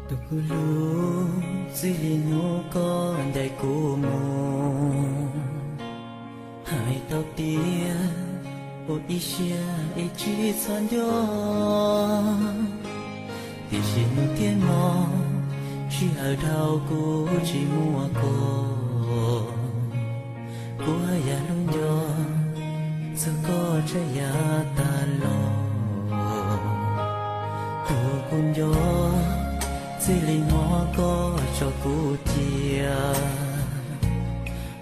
Tus kuv hlub, txij li hnub koj ncaim kuv mus, hais tau tias ua ib siab es tsis txhob nco. Tiam sis hnub thiab hmo, sij hawm dhau kuv tsis muaj koj, kuv haj yam hlub nco txog koj tshaj yav tas los. Tus kuv nco, txij li hnub koj tso kuv cia,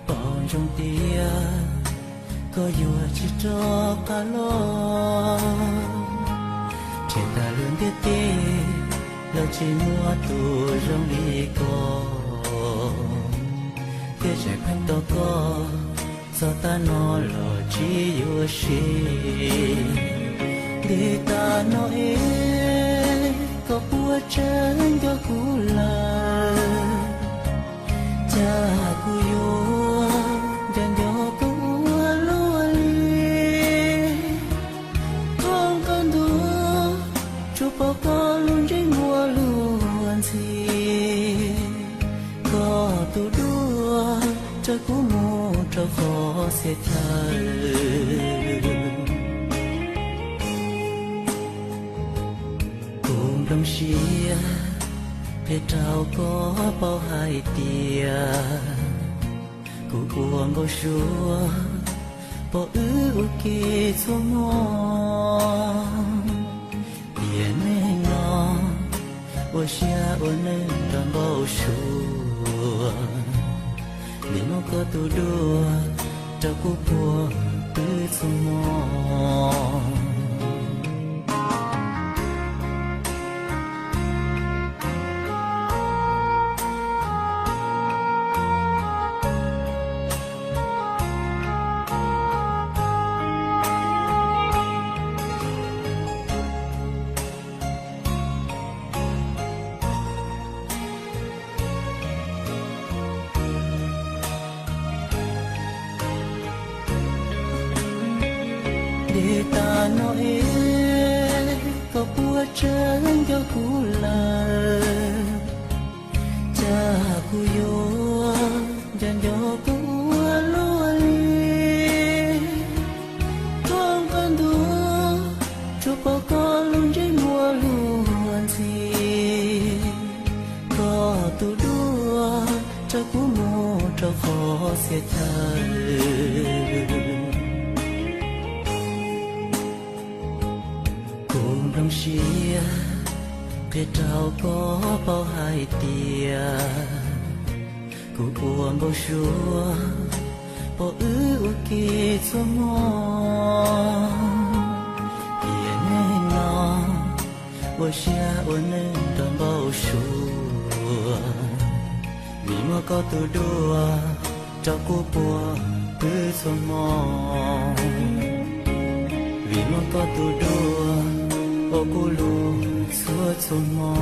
paub ntsoov tias koj yuav tsis rov qab los. Nrhiav tag lub ntiaj teb los tsis muaj tus zoo li koj, thiab tseem pheej tos koj, txog tav no los tsis yuav sim. Nti tas no es koj puas tseem nco kuv lawm? Cas kuv yuav nco nco koj ua luaj li. Thoob qab ntuj, tsuas pom koj lub ntsej muag luag ntxhi. Koj tus duab raws kuv mus rau qhov txhia chaw. Kuv nplooj siab qhia rau koj paub hais tias kuv ua npau suav pom wb ua ke txhua hmo. Tiam neeg no ua siab ua neeg nrog npau suav, vim muaj koj tus duab rau kuv puag pw txhua hmo. Nti tas no es koj puas tseem nco kuv lawm? Cas kuv yuav nco nco koj ua luaj li. Thoob qab ntuj, tsuas pom koj lub ntsej muag luag ntxhi. Koj tus duab raws kuv mus rau qhov txhia chaw. Kuv nplooj siab qhia rau koj paub hais tias kuv ua npau suav pom wb ua ke txhua hmo. Tiam neeg no ua siab ua neeg nrog npau suav, vim muaj koj tus duab rau kuv puag pw txhua hmo. Vim muaj koj tus duab ua kuv luag txhua txhua hmo.